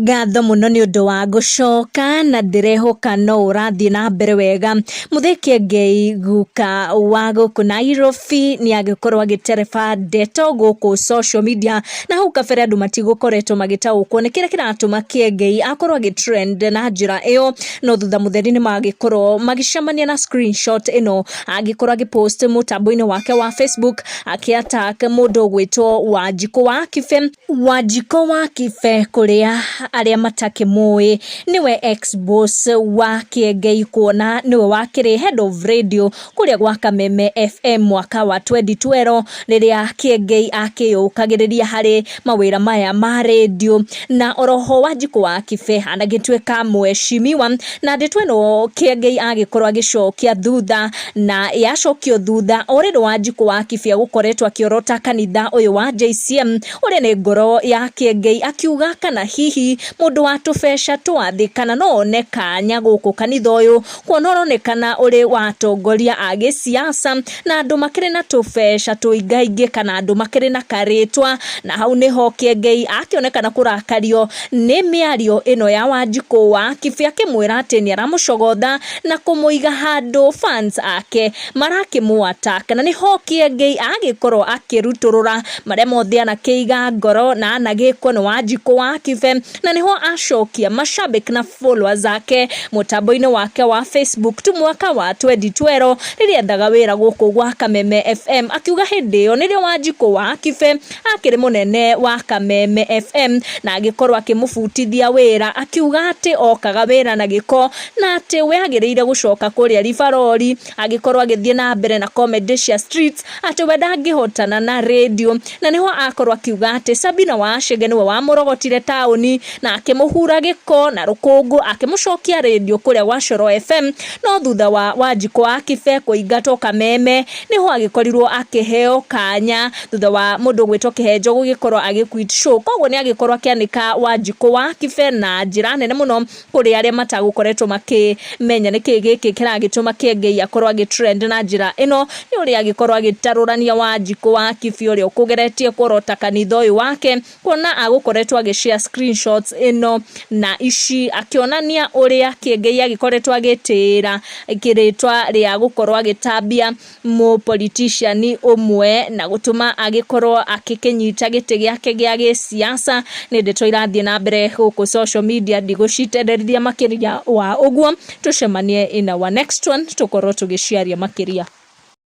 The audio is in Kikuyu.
Ngatho mũno nĩ ũndũ wa gũcoka na ndĩrehoka no ũrathiĩ na mbere wega. Mũthee Kĩengei guka wa gũkũ Nairobi nĩ agĩkorwo agĩtereba ndeto gũkũ social media, na hau kabere andũ matigũkoretwo magĩtaũkwo nĩ kĩrĩa kĩratũma Kĩengei akorwo agĩ trend na njĩra ĩyo, no thutha mũtheri nĩ magĩkorwo magĩcemania na screenshot ĩno agĩkorwo agĩ post mũtambo-inĩ wake wa Facebook akĩ attack mũndũ ũgwĩtwo Wanjikũ wa Kibe. Wanjikũ wa Kibe kũrĩa arĩa matakĩmũĩ nĩwe ex boss wa Kĩengei kuona nĩwe wakĩrĩ head of radio kũrĩa gwa Kameme FM mwaka wa 2012 rĩrĩa Kĩengei akĩyũkagĩrĩria harĩ mawĩra maya ma radio, na oroho Wanjikũ wa Kibe anagĩtuĩka mweshimiwa, na ndeto ĩno Kĩengei agĩkorwo agĩcokia thutha, na yacokio thutha o rĩrĩ Wanjikũ wa Kibe agũkoretwo akĩorota kanitha ũyũ wa JCM ũrĩa nĩ ngoro ya Kĩengei, akiuga kana hihi mũndũ wa tũbeca twa thĩ kana no one kanya gũkũ kanitha ũyũ, kuona ũronekana ũrĩ wa atongoria a gĩsiasa na andũ makĩrĩ na tũbeca tũingaingĩ kana andũ makĩrĩ na karĩtwa, na hau nĩho Kĩengei akĩonekana kũrakario nĩ mĩario ĩno ya Wanjikũ wa Kibe, akĩmwĩra atĩ nĩ aramũcogotha na kũmũiga handũ fans ake marakĩmũ attack, na nĩho Kĩengei agĩkorwo akĩrutũrũra marĩa mothe anakĩiga ngoro na anagĩkwo nĩ Wanjikũ wa Kibe, na nĩho acokia mashabiki na followers ake mũtambo-inĩ wake wa Facebook tu mwaka wa 2012 rĩrĩa ethaga wĩra gũkũ gwa Kameme FM, akiuga hĩndĩ ĩyo nĩrĩo Wanjikũ wa Kibe akĩrĩ mũnene wa Kameme FM na agĩkorwo akĩmũbutithia wĩra, akiuga atĩ okaga wĩra na gĩko na atĩ we agĩrĩire gũcoka kũrĩa Rivaroli agĩkorwo agĩthiĩ na mbere na comedy cia streets, atĩ we ndangĩhotana na radio, na nĩho akorwo akiuga atĩ Sabina Wachege nĩwe wamũrogotire taũni na akĩmũhura gĩko na rũkũngũ akĩmũcokia radio kũrĩa gwa Coro FM, no thutha wa Wanjikũ wa Kibe kũingatwo Kameme nĩho agĩkorirwo akĩheo kanya thutha wa mũndũ ũgwĩtwo Kĩhenjo gũgĩkorwo agĩ quit show. Koguo nĩ agĩkorwo akĩanĩka Wanjikũ wa Kibe na njĩra nene mũno kũrĩ arĩa matagũkoretwo makĩmenya nĩkĩ gĩkĩ kĩragĩtũma Kĩengei akorwo agĩ trend na njĩra ĩno, nĩ ũrĩa agĩkorwo agĩtarũrania Wanjikũ wa Kibe ũrĩa ũkũgeretie kworota kanitha ũyũ wake, kuona agũkoretwo agĩ share screenshots ĩno na ici akĩonania ũrĩa Kĩengei agĩkoretwo agĩtĩĩra rĩtwa rĩa gũkorwo agĩtambia mũ politician ũmwe na gũtũma agĩkorwo akĩkĩnyita gĩtĩ gĩake gĩa gĩsiasa. Nĩ ndeto irathiĩ na mbere gũkũ social media, ndigũcitenderithia makĩria wa ũguo, tũcemanie in our next one tũkorwo tũgĩciaria makĩria.